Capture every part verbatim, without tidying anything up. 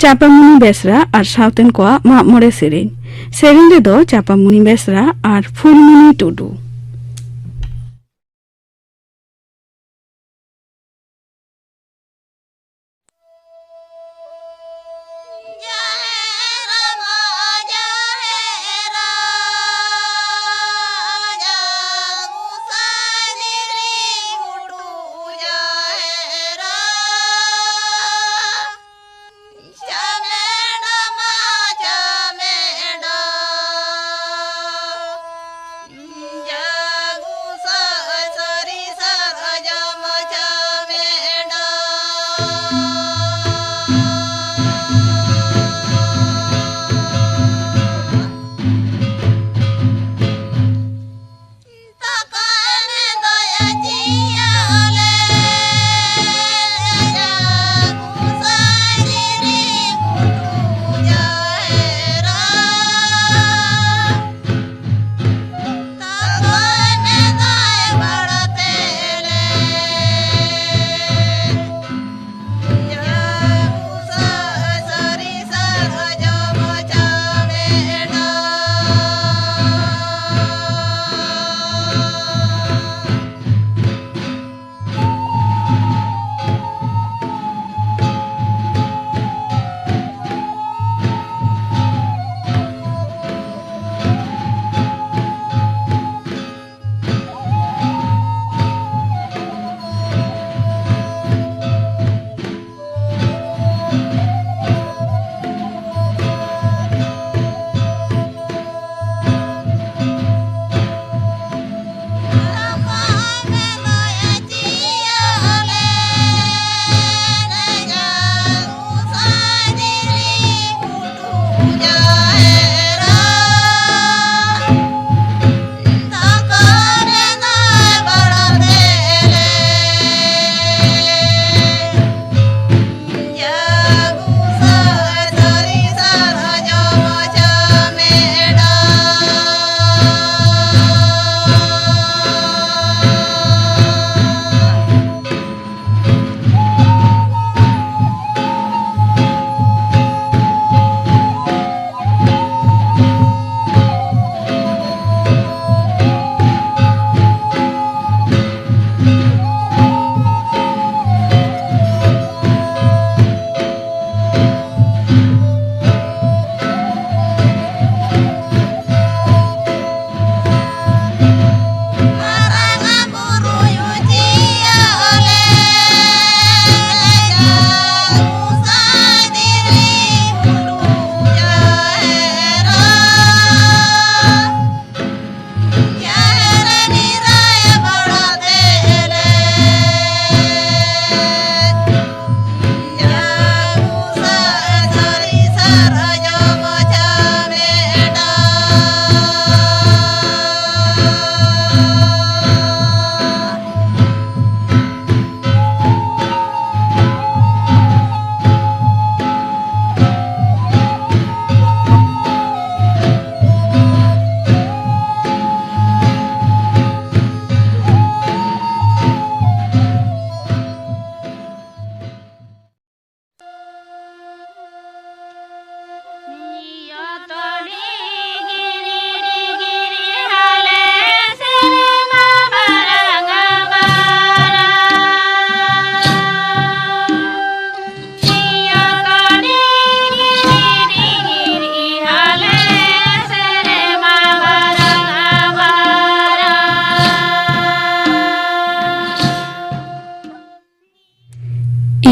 ᱪᱟᱯᱟᱢᱩᱱᱤ ᱵᱮᱥᱨᱟ ᱟᱨ ᱥᱟᱶᱛᱮᱱ ᱠᱚᱣᱟᱜ ᱢᱟᱜ ᱢᱚᱬᱮ ᱥᱮᱨᱮᱧ᱾ ᱥᱮᱨᱮᱧ ᱨᱮᱫᱚ ᱪᱟᱯᱟᱢᱩᱱᱤ ᱵᱮᱥᱨᱟ ᱟᱨ ᱯᱷᱩᱞᱢᱩᱱᱤ ᱴᱩᱰᱩ᱾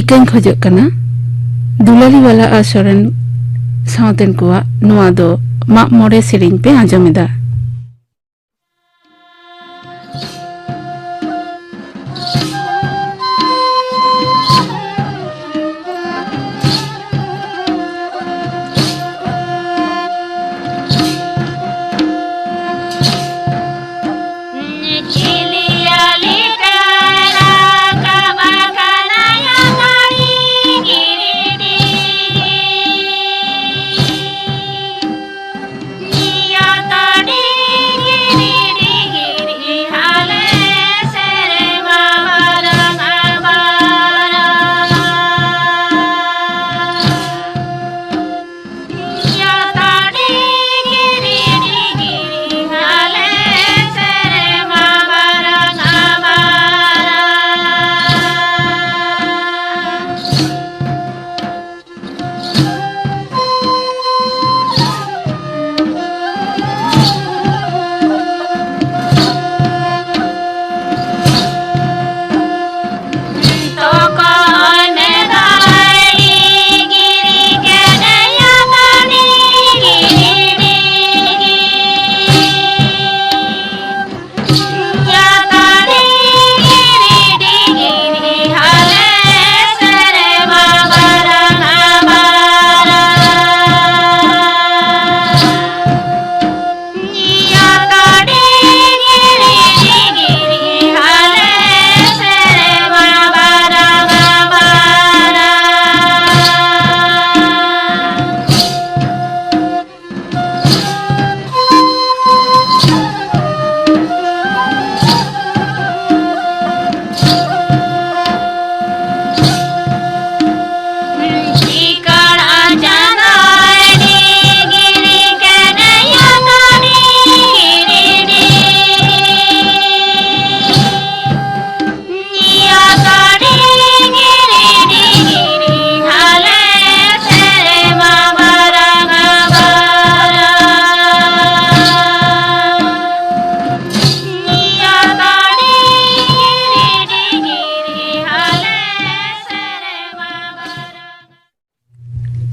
ᱤᱠᱟᱹᱧ ᱠᱷᱚᱡᱚᱜ ᱠᱟᱱᱟ, ᱫᱩᱞᱟᱞᱤ ᱵᱟᱞᱟ ᱟᱨ ᱥᱚᱨᱮᱱ ᱥᱟᱶᱛᱮᱱ ᱠᱚᱣᱟᱜ ᱱᱚᱣᱟ ᱫᱚ ᱢᱟᱜ ᱢᱚᱬᱮ ᱥᱮᱨᱮᱧ ᱯᱮ ᱟᱸᱡᱚᱢ ᱮᱫᱟ᱾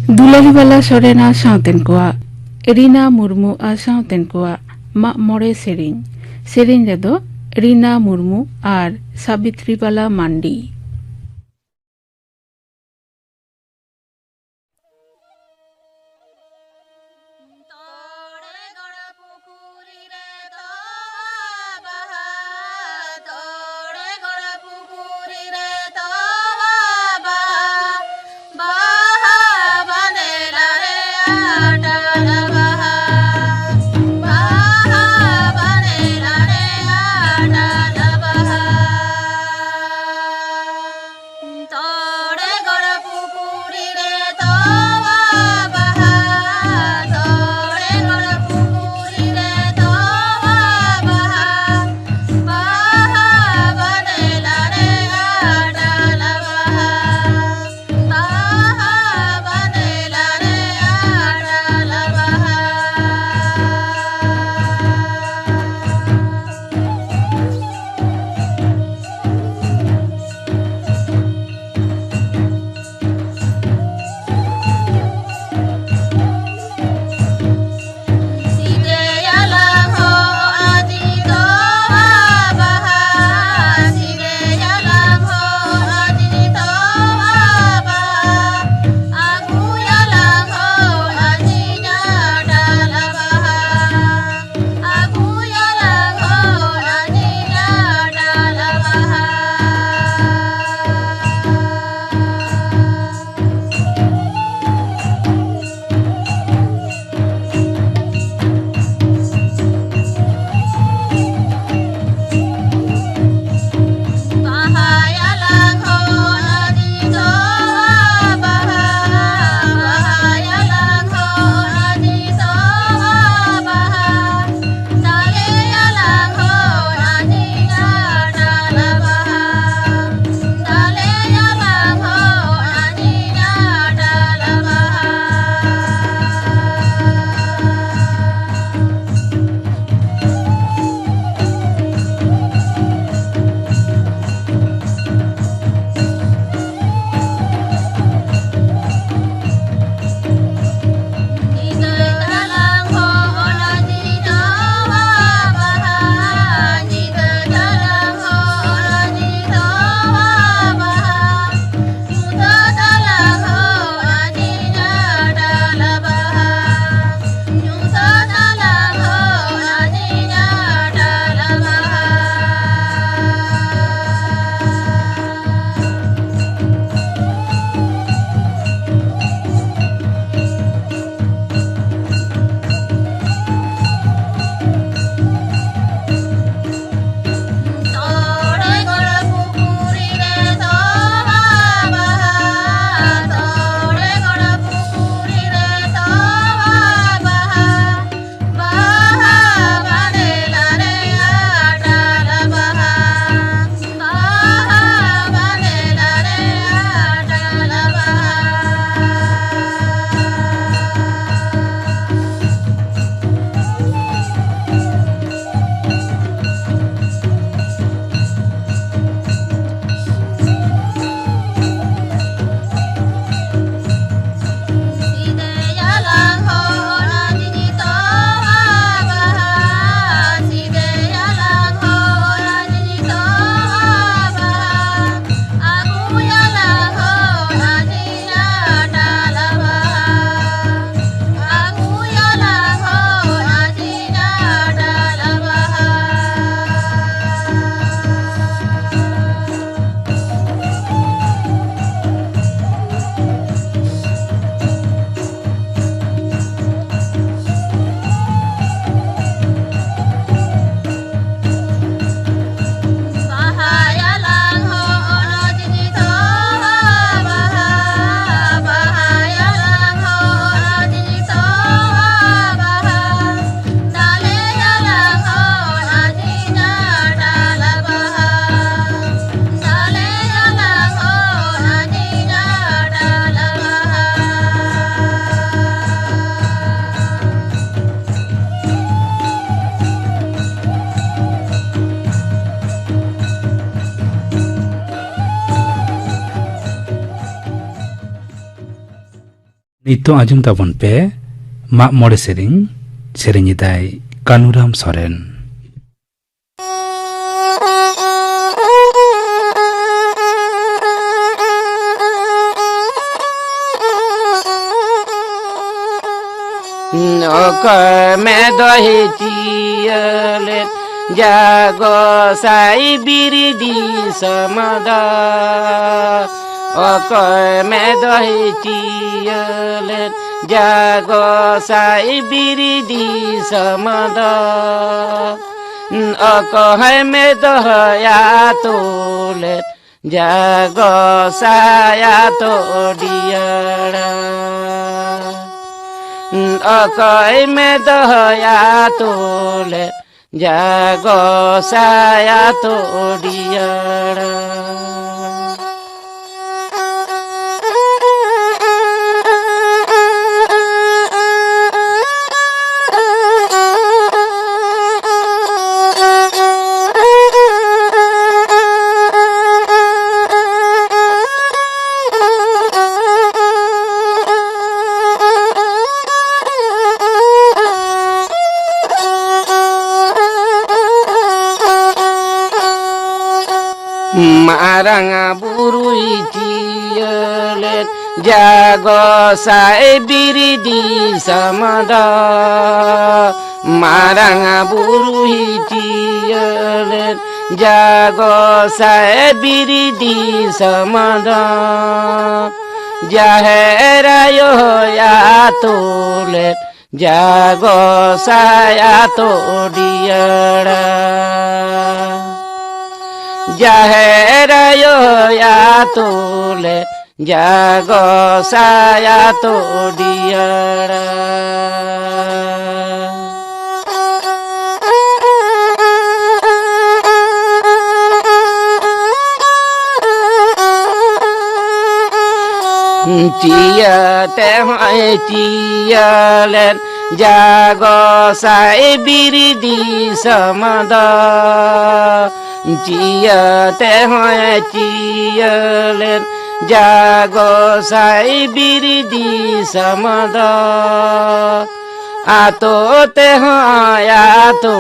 ᱫᱩᱞᱟᱨᱤᱵᱟᱞᱟ ᱥᱚᱨᱮᱱ ᱟᱨ ᱥᱟᱶᱛᱮᱱ ᱠᱚᱣᱟᱜ, ᱨᱤᱱᱟ ᱢᱩᱨᱢᱩ ᱟᱨ ᱥᱟᱶᱛᱮᱱ ᱠᱚᱣᱟᱜ ᱢᱟᱜ ᱢᱚᱬᱮ ᱥᱮᱨᱮᱧ᱾ ᱥᱮᱨᱮᱧ ᱨᱮᱫᱚ ᱨᱤᱱᱟ ᱢᱩᱨᱢᱩ ᱟᱨ ᱥᱟᱵᱤᱛᱨᱤᱵᱟᱞᱟ ᱢᱟᱱᱰᱤ᱾ ᱱᱤᱛᱚᱜ ᱟᱸᱡᱚᱢ ᱛᱟᱵᱚᱱ ᱯᱮ ᱢᱟᱜ ᱢᱚᱬᱮ ᱥᱮᱨᱮᱧ᱾ ᱥᱮᱨᱮᱧ ᱮᱫᱟᱭ ᱠᱟᱹᱱᱩᱨᱟᱢ ᱥᱚᱨᱮᱱ᱾ ᱚᱠᱚᱭ ᱢᱮᱫᱚᱦᱮ ᱪᱤᱭᱟᱹᱞᱮᱫ ᱡᱟ ᱜᱚᱥᱟᱭ ᱵᱤᱨᱤᱫᱤ ᱥᱚᱢᱚᱫᱟ᱾ ᱚᱠᱚᱭ ᱢᱮᱫᱚᱦᱮ ᱪᱤᱭᱟᱹᱞᱮᱫ ᱡᱟ ᱜᱚᱥᱟᱭ ᱵᱤᱨᱤᱫᱤ ᱥᱚᱢᱚᱫᱟ᱾ ᱚᱠᱚᱭ ᱢᱮᱫᱚᱦᱚᱭᱟ ᱛᱩᱞᱮᱫ ᱡᱟ ᱜᱚᱥᱟᱭᱟ ᱛᱚᱰᱤᱭᱟᱲᱟ᱾ ᱚᱠᱚᱭ ᱢᱮᱫᱚᱦᱚᱭᱟ ᱛᱩᱞᱮᱫ ᱡᱟ ᱜᱚᱥᱟᱭᱟ ᱛᱚᱰᱤᱭᱟᱲᱟ᱾ ᱢᱟᱨᱟᱝ ᱵᱩᱨᱩᱭ ᱪᱤᱭᱟᱹᱞᱮᱫ ᱡᱟ ᱜᱚᱥᱟᱭ ᱵᱤᱨᱤᱫᱤ ᱥᱟᱢᱟᱫᱟ᱾ ᱢᱟᱨᱟᱝ ᱵᱩᱨᱩᱭ ᱪᱤᱭᱟᱹᱞᱮᱫ ᱡᱟ ᱜᱚᱥᱟᱭ ᱵᱤᱨᱤᱫᱤ ᱥᱟᱢᱟᱫᱟ᱾ ᱡᱟᱦᱮᱨ ᱟᱭᱳᱭ ᱟᱛᱳ ᱞᱮᱫ ᱡᱟ ᱜᱚᱥᱟᱭ ᱟᱛᱳ ᱰᱤᱭᱟᱹᱲᱟ᱾ ᱡᱟᱦᱮᱨ ᱟᱭᱳᱭ ᱟᱛᱳ ᱞᱮᱫ ᱡᱟ ᱜᱚᱥᱟᱭ ᱟᱛᱳ ᱰᱤᱭᱟᱹᱲᱟ᱾ ᱪᱤᱭᱟᱹ ᱛᱮᱦᱚᱸᱭ ᱪᱤᱭᱟᱹ ᱞᱮᱫ ᱡᱟ ᱜᱚᱥᱟᱭ ᱵᱤᱨᱤᱫᱤ ᱥᱚᱢᱟᱫᱟ᱾ ᱪᱤᱭᱟᱹ ᱛᱮᱦᱚᱸᱭ ᱪᱤᱭᱟᱹ ᱞᱮᱫ ᱡᱟ ᱜᱚᱸᱥᱟᱭ ᱵᱤᱨ ᱫᱤᱥᱚᱢ ᱫᱚ᱾ ᱟᱛᱳ ᱛᱮᱦᱚᱸᱭ ᱟᱛᱳ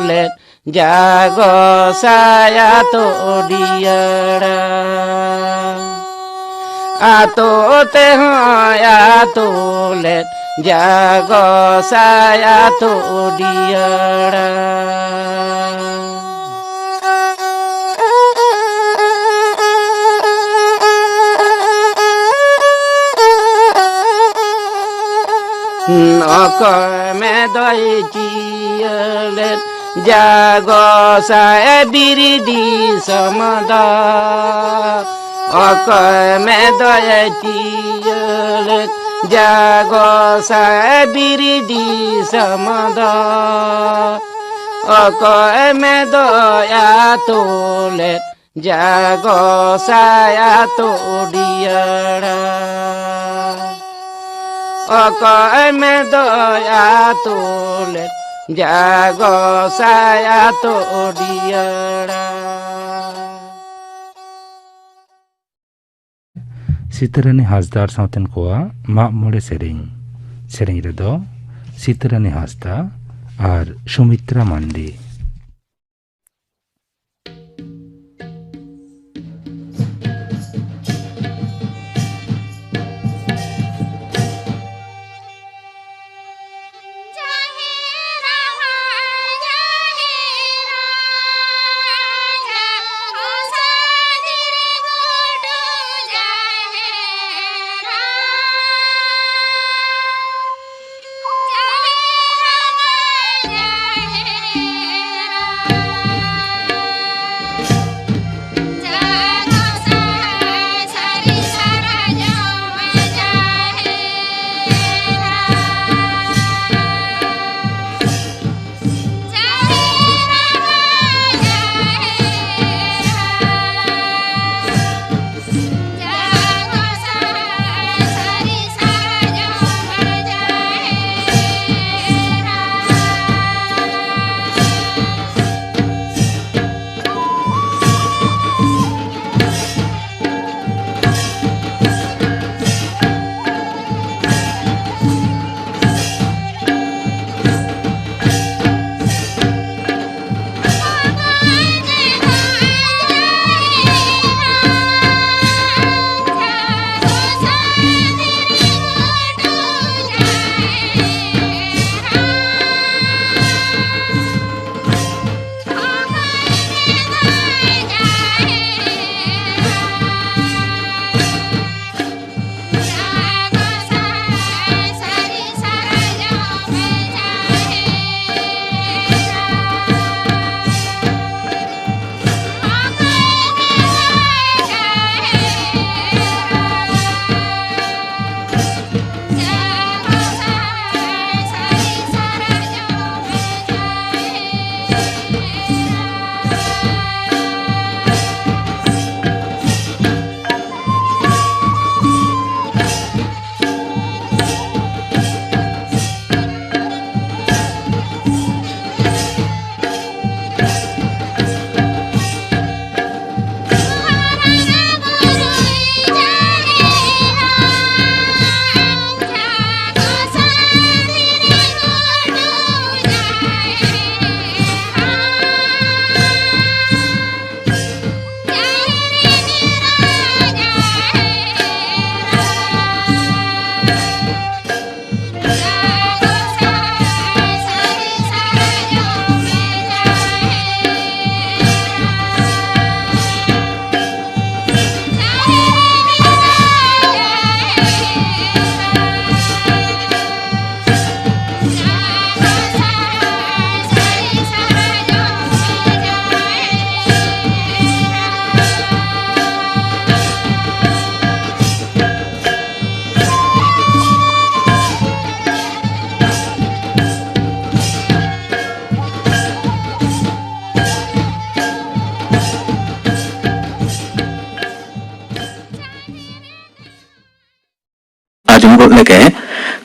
ᱞᱮᱫ ᱡᱟ ᱜᱚᱸᱥᱟᱭ ᱟᱛᱳ ᱰᱤᱭᱟᱹᱲᱟ᱾ ᱟᱛᱳ ᱛᱮᱦᱚᱸᱭ ᱟᱛᱳ ᱞᱮᱫ ᱡᱟ ᱜᱚᱸᱥᱟᱭ ᱟᱛᱳ ᱰᱤᱭᱟᱹᱲᱟ᱾ ᱚᱠᱚᱭ ᱢᱮᱫᱚᱭ ᱪᱤᱭᱟᱹ ᱞᱮᱫ ᱡᱟ ᱜᱚᱸᱥᱟᱭ ᱵᱤᱨ ᱫᱤᱥᱚᱢ ᱫᱚ? ᱚᱠᱚᱭ ᱢᱮᱫᱚᱭ ᱪᱤᱭᱟᱹ ᱞᱮᱫ ᱡᱟ ᱜᱚᱸᱥᱟᱭ ᱵᱤᱨ ᱫᱤᱥᱚᱢ ᱫᱚ? ᱚᱠᱚᱭ ᱢᱮᱫᱚᱭ ᱟᱛᱳ ᱞᱮᱫ ᱡᱟ ᱜᱚᱸᱥᱟᱭ ᱟᱛᱳ ᱰᱤᱭᱟᱹᱲᱟ? ᱚᱠᱚᱭ ᱢᱮᱫᱚᱭ ᱟᱛᱳ ᱞᱮᱫ ᱡᱟ ᱜᱚᱸᱥᱟᱭ ᱟᱛᱳ ᱰᱤᱭᱟᱹᱲᱟ? ᱥᱤᱛᱟᱹᱨᱟᱹᱱᱤ ᱦᱟᱸᱥᱫᱟ ᱟᱨ ᱥᱟᱶᱛᱮᱱ ᱠᱚᱣᱟᱜ ᱢᱟᱜ ᱢᱚᱬᱮ ᱥᱮᱨᱮᱧ᱾ ᱥᱮᱨᱮᱧ ᱨᱮᱫᱚ ᱥᱤᱛᱟᱹᱨᱟᱹᱱᱤ ᱦᱟᱸᱥᱫᱟ ᱟᱨ ᱥᱩᱢᱤᱛᱨᱟ ᱢᱟᱱᱰᱤ᱾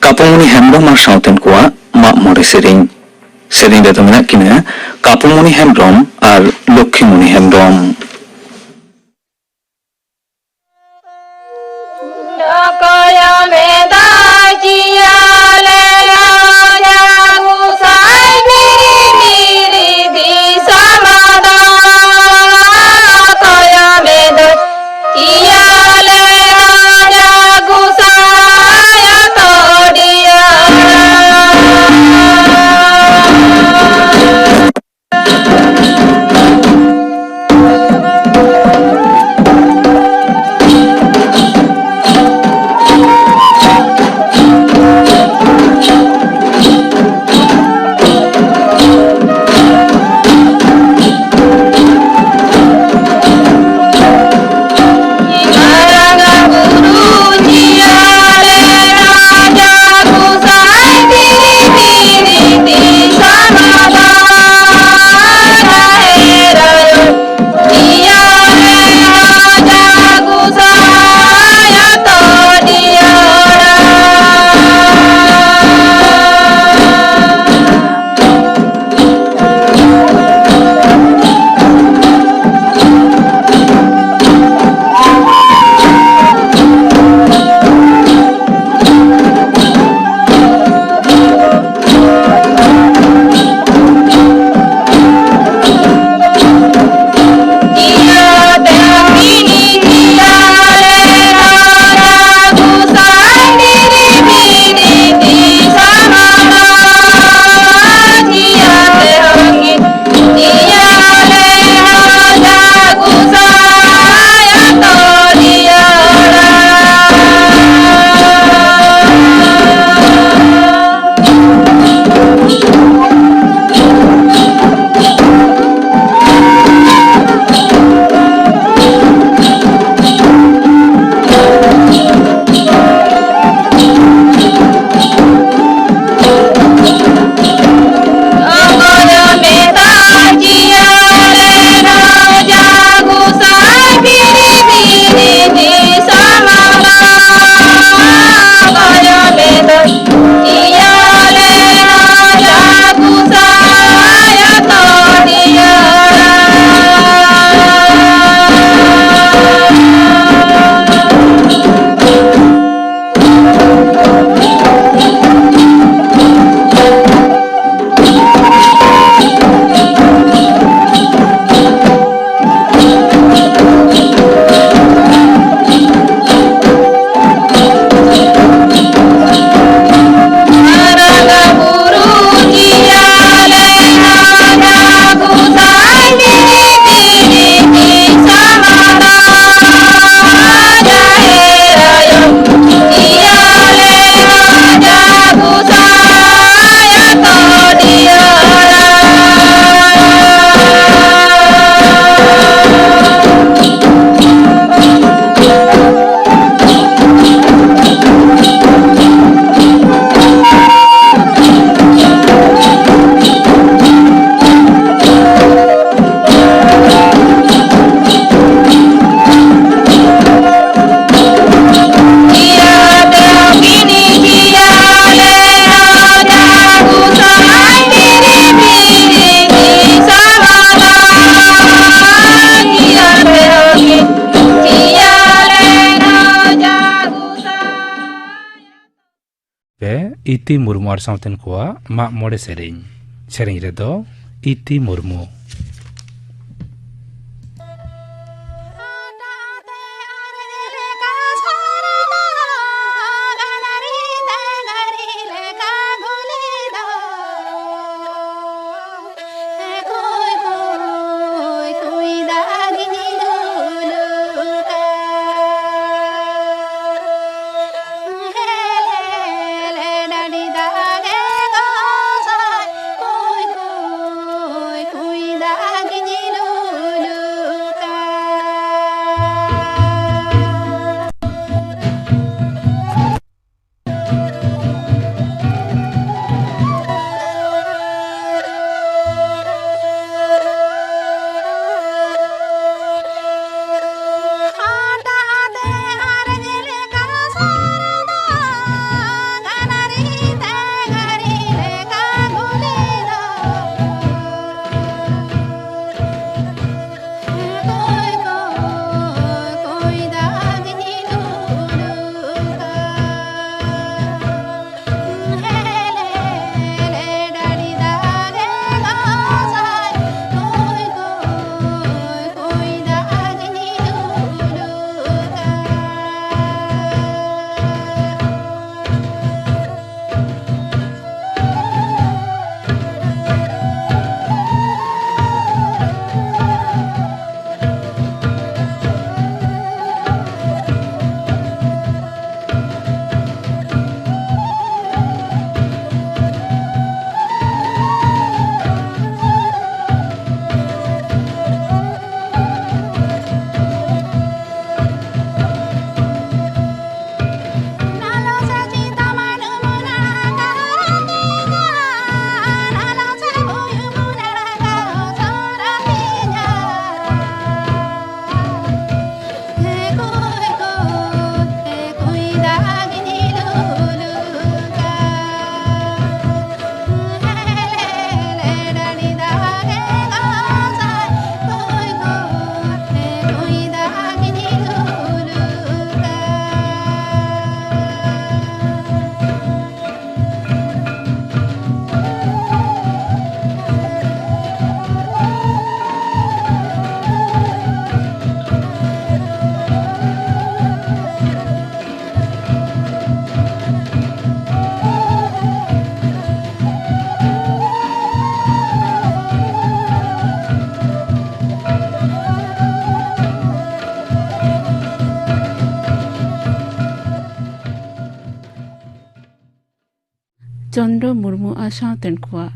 ᱛᱟᱯᱚᱢᱚᱱᱤ ᱦᱮᱢᱵᱽᱨᱚᱢ ᱟᱨ ᱥᱟᱶᱛᱮᱱ ᱠᱚᱣᱟᱜ ᱢᱟᱜ ᱢᱚᱬᱮ ᱥᱮᱨᱮᱧ᱾ ᱥᱮᱨᱮᱧ ᱨᱮᱫᱚ ᱢᱮᱱᱟᱜ ᱠᱤᱱᱟ ᱠᱟᱯᱩᱢᱚᱱᱤ ᱦᱮᱢᱵᱽᱨᱚᱢ ᱟᱨ ᱞᱚᱠᱠᱷᱤᱢᱚᱱᱤ ᱦᱮᱢᱵᱽᱨᱚᱢ᱾ ᱚᱠᱚᱭ ᱢᱮᱫᱟᱭ ᱪᱤᱭᱟᱹᱞᱮ ᱨᱟᱡᱟ ᱜᱚᱸᱥᱟᱭ ᱢᱤᱨᱤ ᱢᱤᱨᱤ ᱫᱤᱥᱚᱢ ᱫᱚ᱾ ᱚᱠᱚᱭ ᱢᱮᱫᱟᱭ ᱪᱤᱭᱟᱹᱞᱮ ᱨᱟᱡᱟ ᱜᱚᱸᱥᱟᱭ ᱟᱛᱳᱰᱤᱭᱟᱹ᱾ ᱯᱮ, ᱤ ᱛᱤ ᱢᱩᱨᱢᱩ ᱟᱨ ᱥᱟᱶᱛᱮᱱ ᱠᱚᱣᱟᱜ ᱢᱟᱜ ᱢᱚᱬᱮ ᱥᱮᱨᱮᱧ᱾ ᱥᱮᱨᱮᱧ ᱨᱮᱫᱚ ᱤ ᱛᱤ ᱢᱩᱨᱢᱩ᱾ ᱪᱚᱱᱫᱨᱚ ᱢᱩᱨᱢᱩ ᱟᱨ ᱥᱟᱶᱛᱮᱱ ᱠᱚᱣᱟᱜ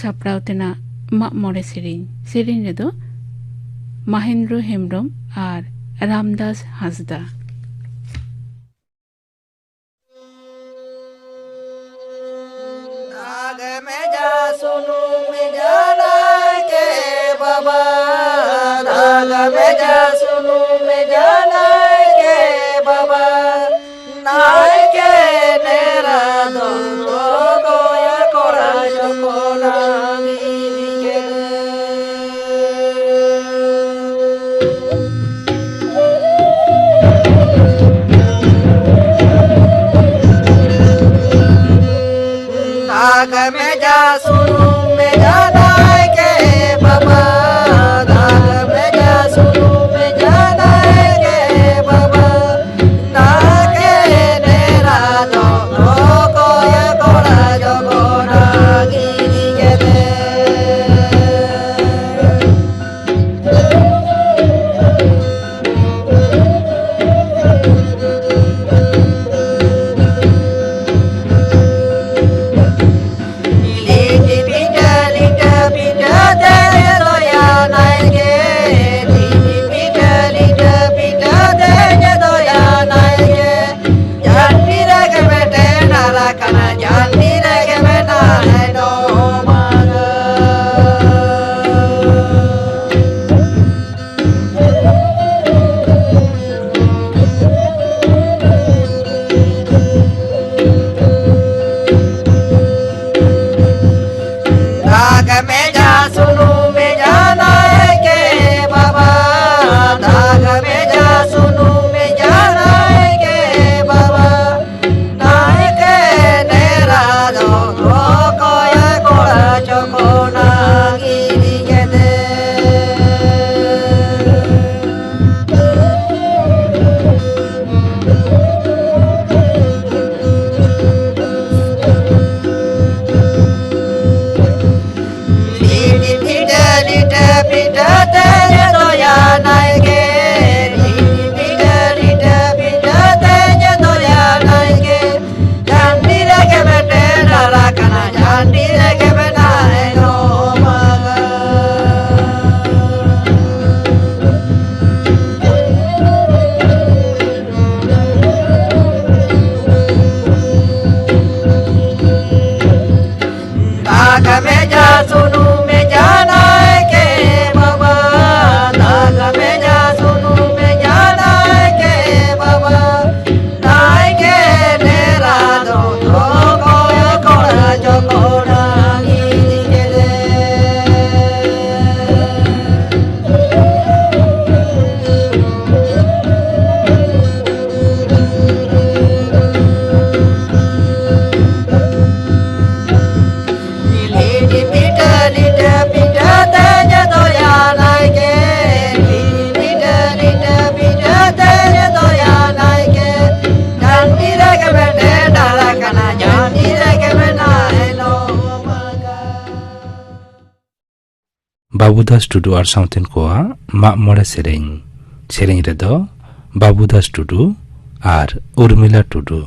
ᱥᱟᱯᱲᱟᱣ ᱛᱮᱱᱟᱜ ᱢᱟᱜ ᱢᱚᱬᱮ ᱥᱮᱨᱮᱧ᱾ ᱥᱮᱨᱮᱧ ᱨᱮᱫᱚ ᱢᱟᱦᱮᱱᱫᱨᱚ ᱦᱮᱢᱵᱨᱚᱢ ᱟᱨ ᱨᱟᱢᱫᱟᱥ ᱦᱟᱸᱥᱫᱟ᱾ ᱫᱟᱜᱽ ᱢᱮ ᱡᱟ ᱥᱩᱱᱩᱢ ᱢᱮ ᱡᱟ ᱱᱟᱭᱠᱮ ᱵᱟᱵᱟ, ᱫᱟᱜᱽ ᱢᱮ ᱡᱟ ᱥᱩᱱᱩᱢ ᱢᱮ ᱡᱟ ᱱᱟᱭᱠᱮ ᱵᱟᱵᱟ, ᱱᱟᱭᱠᱮ ᱰᱮᱨᱟ ᱫᱚ ᱚᱠᱚᱭ ᱠᱚᱲᱟ ᱡᱚᱠᱚ ᱱᱟᱝ ᱤᱫᱤ ᱠᱮᱫᱮ᱾ ᱫᱟᱜᱽ ᱢᱮ ᱡᱟ ᱥᱩᱱᱩᱢ ᱢᱮ ᱡᱟ ᱱᱟᱭᱠᱮ ᱵᱟᱵᱟ, ᱫᱟᱜᱽ ᱢᱮ ᱡᱟ ᱥᱩᱱᱩᱢ ᱢᱮ ᱡᱟ ᱱᱟᱭᱠᱮ ᱵᱟᱵᱟ, ᱱᱟᱭᱠᱮ ᱰᱮᱨᱟ ᱫᱚ ᱚᱠᱚᱭ ᱠᱚᱲᱟ ᱡᱚᱠᱚ ᱱᱟᱝ ᱤᱫᱤ ᱠᱮᱫᱮ᱾ ᱵᱟᱹᱵᱩᱫᱟᱥ ᱴᱩᱰᱩ ᱟᱨ ᱥᱟᱶᱛᱮᱱ ᱠᱚᱣᱟᱜ ᱢᱟᱜ ᱢᱚᱬᱮ ᱥᱮᱨᱮᱧ᱾ ᱥᱮᱨᱮᱧ ᱨᱮᱫᱚ ᱵᱟᱹᱵᱩᱫᱟᱥ ᱴᱩᱰᱩ ᱟᱨ ᱩᱨᱢᱤᱞᱟ ᱴᱩᱰᱩ᱾